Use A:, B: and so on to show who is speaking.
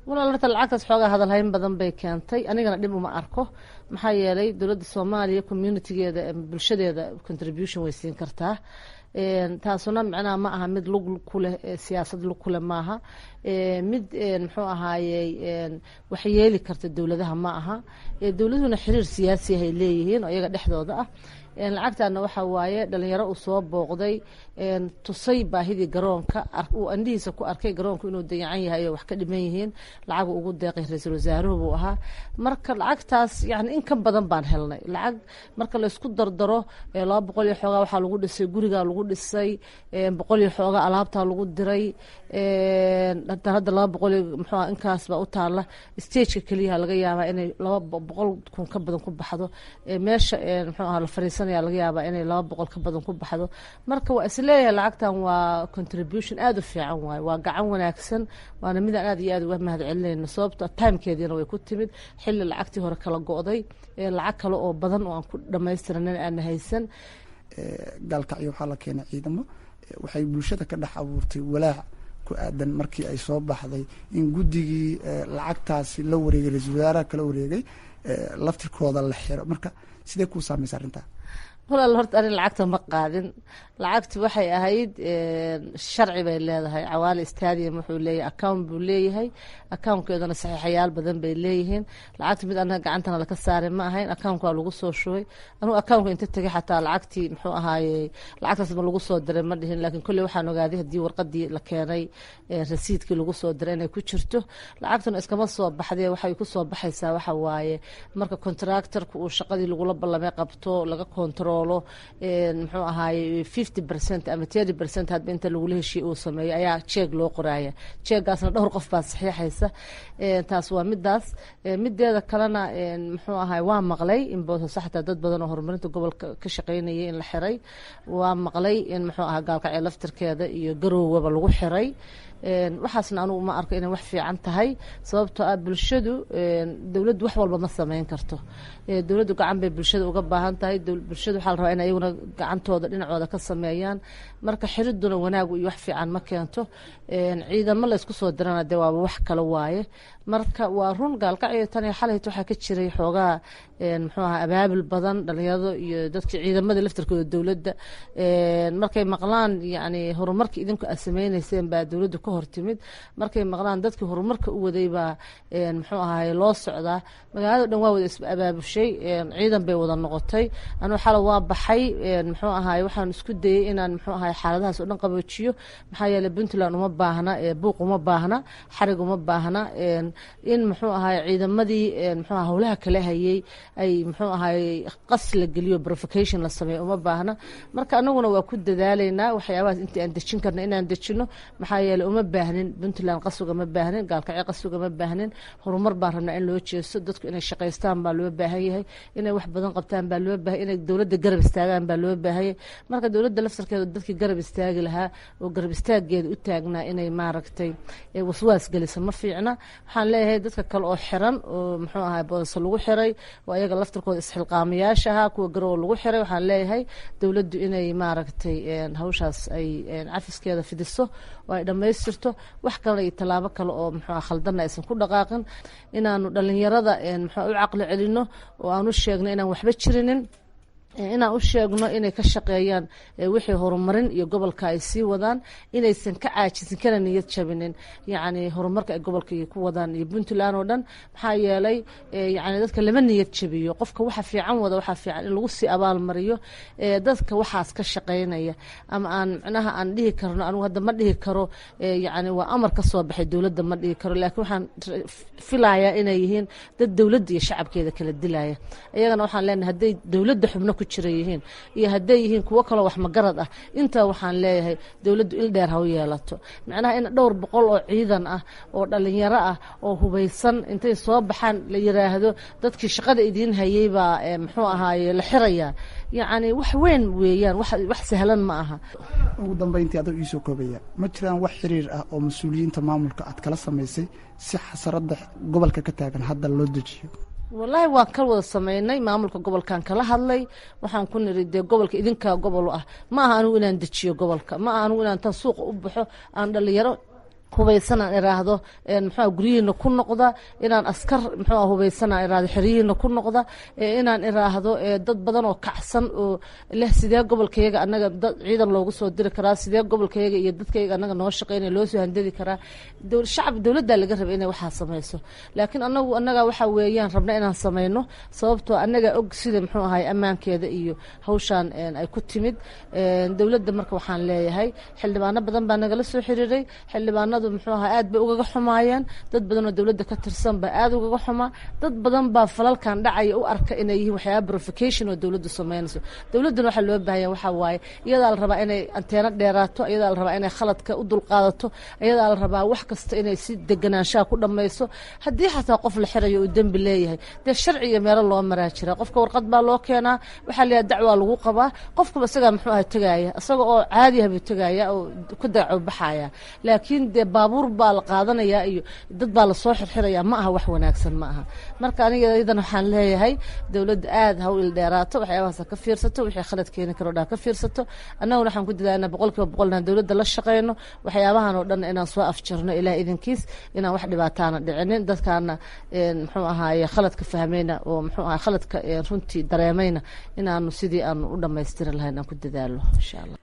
A: Walaal, horta lacagtaas xoogaa hadalhayn badan bay keentay. Anigana dhib uma arko, maxaa yeelay dowladda Soomaaliya communitygeeda, bulshadeeda contribution way siin kartaa. Taasuna macnaha ma aha mid lug ku leh siyaasad, lug kuleh maaha, mid muxuu ahaayey wax yeeli karta dowladaha ma aha. Dowladuhuna xiriir siyaasi ay leeyihiin oo iyaga dhexdooda ah. Lacagtaana waxa waaye dhalinyaro uu soo booqday, tusay baahidii garoonka, uu andhihiisa ku arkay garoonku inuu dayacan yahay oo wax ka dhiman yihiin, lacagu ugu deeqay ra-iisul wasaaruhu buu ahaa. Marka lacagtaas yani in ka badan baan helnay. Lacag marka laysku dardaro 200 iyo xoogaa waxaa lagu dhisay gurigaa lagu dhisay, 100 iyo xoogaa alaabtaa lagu diray. Hadda 200 iyo muxuu inkaas baa u taala. Stageka keliyaha laga yaabaa inay 200,000 ka badan ku baxdo. Meesha muxuu ahaa la fariisanaya laga yaabaa inay 200 ka badan ku baxdo. Marka waa isleeyahay lacagtan waa contribution aada u fiican waaye, waa gacan wanaagsan, waana midaan aad iyo aad uga mahad celinayno, sababto timekeediina way ku timid xilli lacagtii hore kala go'day, lacag kale oo badan oo aan ku dhamaystiranin aana haysan.
B: Gaalkacyo waxaa la keenay ciidamo, waxay bulshada ka dhex abuurtay walaac ku aadan markii ay soo baxday in guddigii lacagtaasi la wareegay, ra-iisul wasaaraha kala wareegay, laftirkooda la xiro. Marka sidee kuu saameysa arrintaa?
A: Walaal, horta arin lacagta ma qaadin. Lacagtu waxay ahayd, sharci bay leedahay. Cawaale Stadium wuxuu leeyahay account buu leeyahay, accountkeedana saxiixayaal badan bay leeyihiin. Lacagta mid anaga gacantana laka saaray ma ahayn, accountka waa lagu soo shubay. Anugu accountka inta tegay xataa lacagtii muxuu ahaayey lacagtaas ma lagu soo diray ma dhihin, laakiin kolley waxaan ogaaday haddii warqadii la keenay, rasiidkii lagu soo diray inay ku jirto. Lacagtuna iskama soo baxdee, waxay ku soo baxaysaa waxa waaye marka contractorka uu shaqadii lagula ballamay qabto, laga controlo muxuu ahaayey 50% ama 30% hadba inta lagula heshiiye uu sameeyo ayaa jeeg loo qoraaya. Jeegaasna dhowr qof baa saxiixaysa. Taas waa midaas. Mideeda kalena muxuu ahaay waa maqlay in Boosaaso xataa dad badan oo horumarinta gobolka ka shaqeynayay in la xiray. Waa maqlay in muxuu ahaa Gaalkacyo laftirkeeda iyo Garoowaba lagu xiray. Waxaasna anugu ma arko inay wax fiican tahay, sababtoo ah bulshadu, dowladdu wax walba ma sameyn karto. Dowladdu gacan bay bulshada uga baahan tahay. Bulshada waxaa la rabaa in ayaguna gacantooda dhinacooda ka sameeyaan. Marka xiriduna wanaagu iyo wax fiican ma keento. Ciidamo la isku soo dirana dee waaba wax kale waaye. Marka waa run, Gaalkacyo tan iyo xalayt waxaa ka jiray xoogaa muxuu ahaa abaabul badan, dhalinyarado iyo dadkii ciidamada laftarkooda dowladda markay maqlaan yani horumarka idinku aad sameyneyseen baa dowladdu ka hortimid, markay maqlaan dadkii horumarka u waday baa muxuu ahaay loo socdaa, magaalada dhan waa wada is abaabushay, ciidan bay wada noqotay. Anuu xala waa baxay, muxuu ahaay waxaan isku dayay inaan muxuu ahaay xaaladahaas oo dhan qaboojiyo, maxaa yeelay Puntland uma baahna buuq, uma baahna xarig, uma baahna in muxuu ahaay ciidamadii muxuu aha howlaha kala hayay ay muxuu ahaay qas la geliyo, provocation la sameeyo uma baahna. Marka anaguna waa ku dadaalaynaa waxyaabahaas intii aan dejin karna inaan dejino, maxaa yeelay uma baahnin Puntland qasuga, ma baahnin Gaalkacyo qasuga, ma baahnin. Horumar baan rabnaa in loo jeesto, dadku inay shaqaystaan baa loo baahan yahay, inay wax badan qabtaan baa loo baahan, inay dowladda garab istaagaan baa loo baahan yahay. Marka dowladda laftarkeeda dadkii garab istaagi lahaa oo garab istaageeda u taagnaa inay maaragtay waswaas gelisa ma fiicna. Waxaan leeyahay dadka kale oo xiran oo muxuu ahay Boodasa lagu xiray oo ayaga laftarkooda isxilqaamayaasha ahaa, kuwa Garowe lagu xiray, waxaan leeyahay dowladdu inay maaragtay hawshaas ay cafiskeeda fidiso oo ay dhammaystirto, wax kale iyo tallaabo kale oo muxuu ah khaldanna aysan ku dhaqaaqin. Inaanu dhalinyarada muxuu u caqli celino oo aan u sheegno inaan waxba jirinin, inaan u sheegno inay ka shaqeeyaan wixii horumarin iyo gobolka ay sii wadaan, inaysan ka caajisin kana niyad jabinin yacni horumarka ay gobolka ku wadaan iyo Puntland oo dhan, maxaa yeelay yani dadka lama niyad jabiyo. Qofka waxa fiican wada waxaa fiican in lagu sii abaalmariyo. Dadka waxaas ka shaqeynaya ama aan macnaha aan dhihi karno, anigu hadda ma dhihi karo yacni waa amar ka soo baxay dowladda ma dhihi karo, laakiin waxaan filayaa inay yihiin dad dowladda iyo shacabkeeda kala dilaya. Iyagana waxaan leenahay hadday dowladda xubno ku jira yihiin iyo hadday yihiin kuwo kaloo wax magarad ah intaa, waxaan leeyahay dowladdu il dheer ha u yeelato. Macnaha in dhowr boqol oo ciidan ah oo dhalinyaro ah oo hubaysan intay soo baxaan la yiraahdo dadkii shaqada idiin hayay baa muxuu ahaaye la xirayaa, yacni wax weyn weeyaan, wax sahlan ma aha.
B: Ugu dambeyntii, adoo iisoo koobaya, ma jiraan wax xiriir ah oo mas-uuliyiinta maamulka aad kala samaysay si xasaradda gobolka ka taagan hadda loo dejiyo?
A: Wallaahi waan ka wada sameynay. Maamulka gobolkan kala hadlay, waxaan ku niri dee gobolka idinkaa gobol u ah, ma aha anigu inaan dejiyo gobolka, ma aha anigu inaan tan suuqa u baxo aan dhalinyaro Hubaysan aan iraahdo, muxuu guryihiina ku noqda, inaan askar muxuu hubaysan aan iraahdo xeryihiina ku noqda, inaan iraahdo dad badan oo kacsan oo leh sidee gobolkayaga annaga dad ciidan loogu soo diri karaa, sidee gobolkayaga iyo dadkayaga annaga noo shaqeynaya loo soo handadi karaa. Shacab dowladdaa laga rabay inay waxaa samayso, laakiin anagu annaga waxa weeyaan rabna inaan samayno, sababtoo annaga og sida muxuu ahay ammaankeeda iyo hawshaan ay ku timid dowladda. Marka waxaan leeyahay xildhibaano badan baa nagala soo xiriiray. Xildhibaanadu muxuu ahaa aad bay ugaga xumaayeen, dad badan oo dowladda ka tirsan baa aad ugaga xumaa, dad badan baa falalkan dhacaya u arka inay yihiin waxyaaba provocation oo dowladdu samaynayso. Dowladduna waxaa loo baahanya waxaa waaye iyadaa la rabaa inay anteeno dheeraato, iyadaa la rabaa inay khaladka u dulqaadato, iyadaa la rabaa wax kasta inay si deganaanshaha ku dhammayso. Haddii xataa qof la xirayo uu dembi leeyahay, dee sharci iyo meelo loo maraa jira. Qofka warqad baa loo keenaa, waxaa la yidhaha dacwaa lagu qabaa, qofkuba isagaa muxuu ahay tegaya, isaga oo caadi ah buu tegaya oo ku daaco baxaya. Laakiin dee baabuur baa la qaadanayaa iyo dad baa lasoo xirxiraya, ma aha wax wanaagsan, ma aha. Marka aniga iyadan waxaan leeyahay dowladda aad ha u ildheeraato, waxyaabahaas ha ka fiirsato, wixii khalad keeni karo dhan ha ka fiirsato. Annaguna waxaan ku dadaalnaa 100% inaan dowladda la shaqeyno, waxyaabahan oo dhan inaan soo afjarno Ilaah idinkiis, inaan wax dhibaataana dhicinin, dadkaana muxuu ahaaye khaladka fahmayna oo muxuu ahaye khaladka runtii dareemayna inaanu sidii aanu u dhammaystiri lahayn aan ku dadaalo, insha Allah.